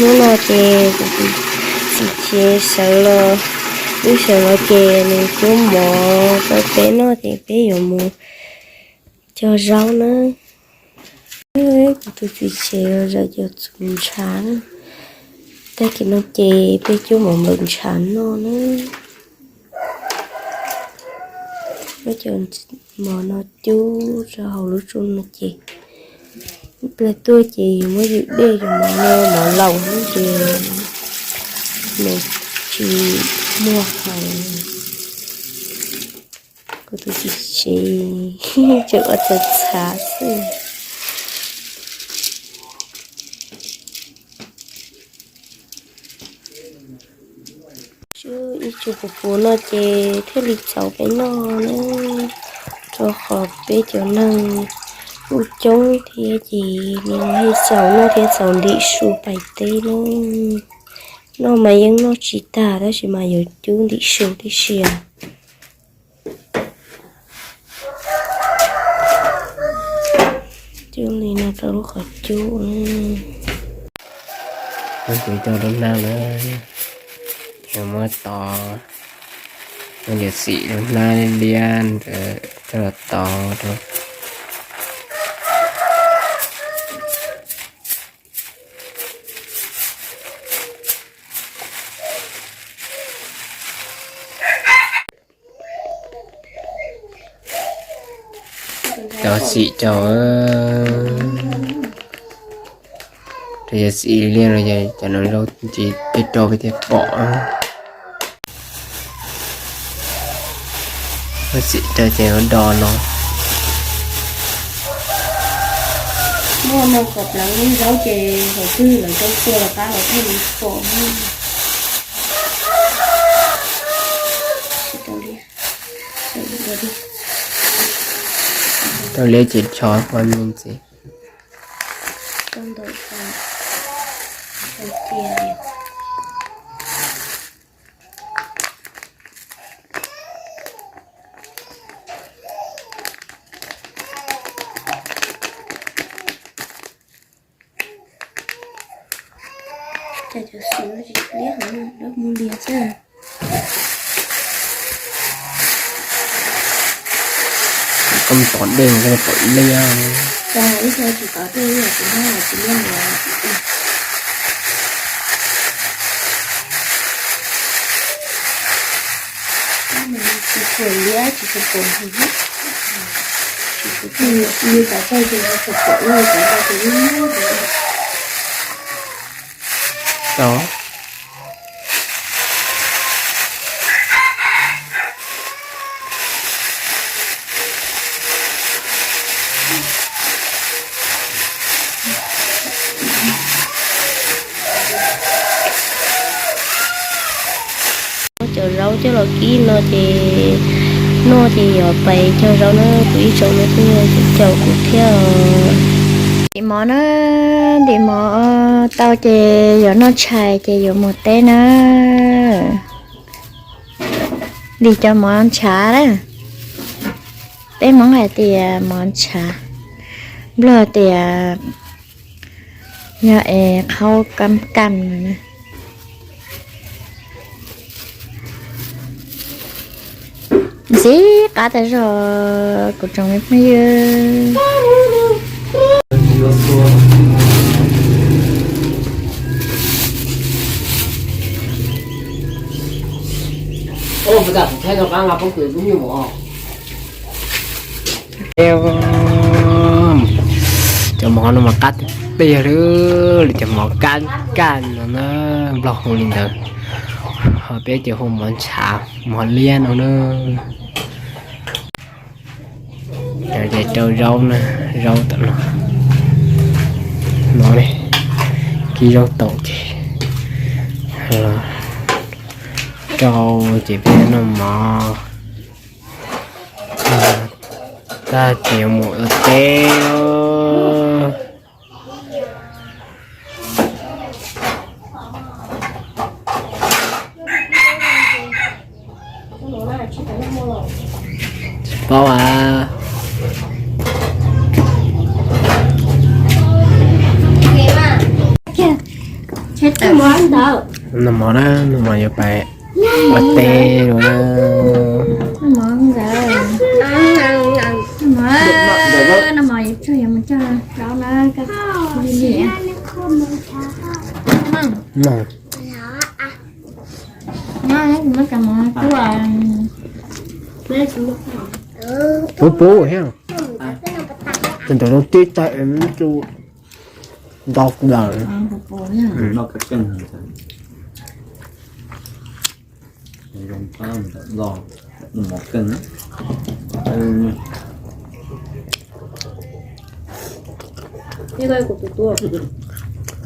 Hnub no ces kuv tus txiv tsev sawv los, wb sawv los ces nws cuab mov rau peb noj ces peb yuav mus cog zaub na. Kuv tus txiv tsev los zam cov txhuv ntshav na. Tag kis no ces peb cuab mov nplawm ntshav noj na. Muab cov mov no cub rau hauv lub tsum no ces ib pliag tuaj ces muab ywm dej rau mov no, mov laus no ces nws tsis muag heev. Kuv tus txiv tsev tseem ua txhav txhav xwb. Tsub ib tsum puv puv no ces thiaj li txaus peb noj na, rau qhov peb cov neeg kuj coob thiab ces nws los yeej txaus noj thiab txaus ntim su pais teb na. Noj mas yeej noj tsis tag tab sis mas yuav cub ntim su tib si. Cub li no rau lub qhov cub. Muab kuv coj rau naj na, muab tov, muab yawm xim rau naj liab ntawd coj los tov rau. Cov xim cov, cov xim liab no ces cov no zoo ces peb rau peb thiaj pom. Cov xim rau ces do no. Muaj no kom pleev lub zaub ces thaum twg lawv zaub tuag los qab los thiaj li pom. Tau liab ces tso pov me ntxiv. Cov xim no tsis liab heev, lawv mus liag xwb. Koj mus tom dej mas koj pom liab. Ib co tsis tom dej, tsis liab, tsis liab mus. Tsis tshua liab, tsis tshua pom heev. Tsis tshua pom, tsis tshua pom, tsis tshua pom. Muab cov zaub coj los kib no ces noj ces yuav pais cog zaub na, kuv ib tsoom no kuj caum kuv thiab. Ntim mov na, ntim mov tau ces yuav noj tshais ces yuav mus teb na. Ntim cov mov ntshav na, peb Hmoob hais tias mov ntshav, Nplog tias yog es qhaub kam kam no na. Ntxim qab tas zog kuv tsoom me phooj ywg. Cov mov no mas qab tiag tiag li, cov mov kab kaj no na, Nplog hu li ntawd, ho peb ces hu mov ntshav mov liab no na. Ces rau zaub na, zaub tom no, no, kib zaub tau ces rau ces peb noj mov. Tag ces mus ua teb. Paub a. Noj mov na, noj mov yuav pais ua teb lawm na. Noj mov ntawd, noj mov, noj mov yuav tsog yuav mus cog zaub na. Noj, noj, kuv muab cov mov cuaj. Puv puv thiab. Tus ntawm no tib tag es tsu ntau lawm.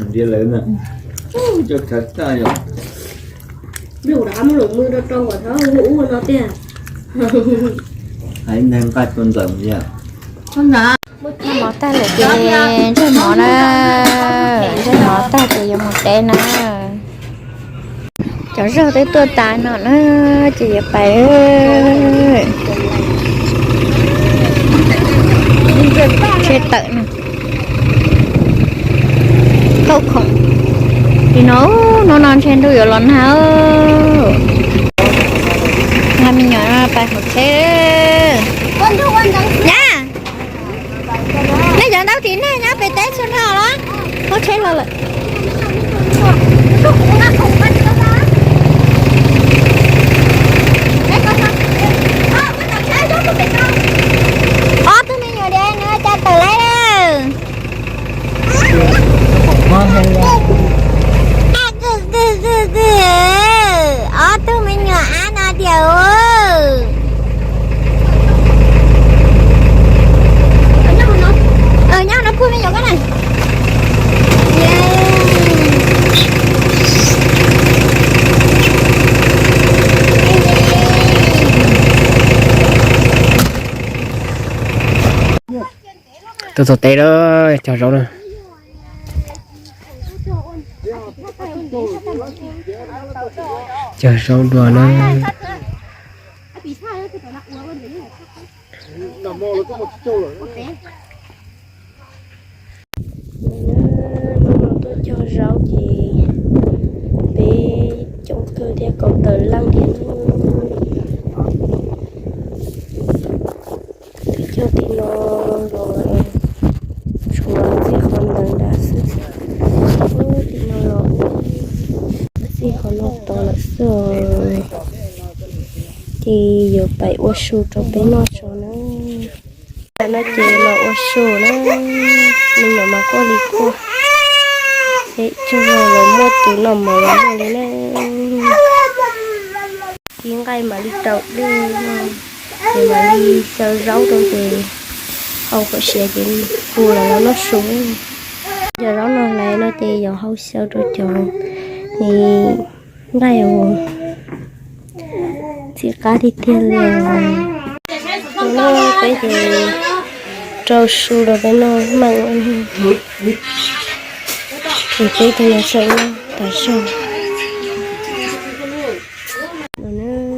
Ntiav lawv na, cov khav tag yom. Lus dab muab lus mw rau rau kom thov hu ua no tiag. Hais neeg nqaij tua ntxawm yom. Noj mov tag lawm ces ntsej mov na, ntsej mov tag ces yuav mus teb na. Cov zaug twb tuaj tas no na, ces yuav pais tsheb tawm no. Tau khoom li no, hnub no ntshe ntuj yuav los nag. Nqa me nyuam pais hauv tsheb. Nyab, nej cov ntaub ris nej nyob pem teb txhua dhau los, hauv tsheb los lawm. Ob tug me nyuam diav no cas tawm lawm. Ob tug me nyuam ab no tiag. Nyob no puag me nyuam koj na. Tuaj txog teb lawm, cog zaub na. Cog zaub dua na. Tuaj cog zaub ces peb coob kawg thiab, kaum tawm leej thiab. Twb cog tim no los tshuav txij qhov ntawd nrad xwb. Tim no los txij qhov no tod lawm xwb os. Ces yuav pais ua su rau peb noj tso na. Tam no ces los ua su na, me nyuam mas quaj li quaj. Peb cog los muaj tus noj mov los muaj li na. Kib nqaij mam li rau dej no, ces mam li xyaw zaub rau ces hau kom siav ces pua los noj su. Cov zaub no hlais no ces yuav hau xyaw rau cov nqaij uas txhim qab tiag tiag li. Peb ces rau su rau peb noj meej, ces peb tus no tseem noj tas zog.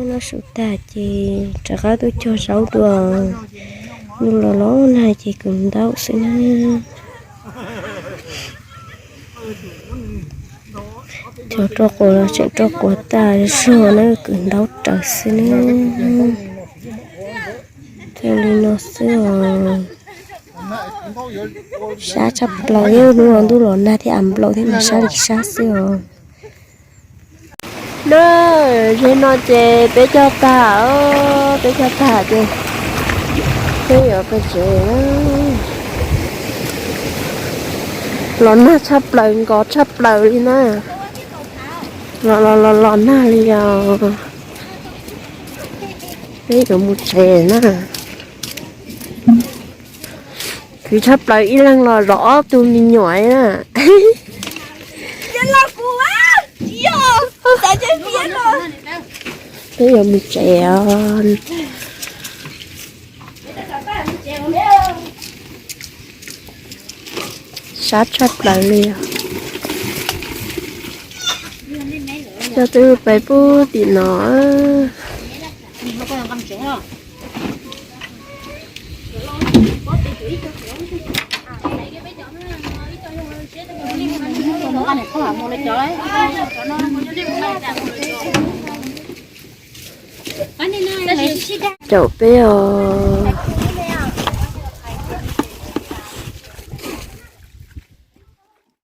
Noj su tag ces rov qab tuaj cog zaub dua. Ntuj los los nag ces kwv ntaub xwb na. Cog rau quas los tseem rau quas tas zog na, kwv ntaub raws xwb na. Cog li no xwb os. Sab tshaj plaws, hnub no ntuj los nag thiab av nplaum thiab mas sab li sab xwb os. Na, zaum no ces peb cog tag, peb cog tag ces peb yuav pais tsev. Los nag tshaj plaws, nkos tshaj plaws li na. Los los los los nag li os. Peb yuav mus tsev na. Khwv tshaj plaws ib leeg los zov ob tug me nyuam na. Peb yuav mus tsev os. Sab tshaj plaws li os. Coj twb pais pub tim no. Caum peb os.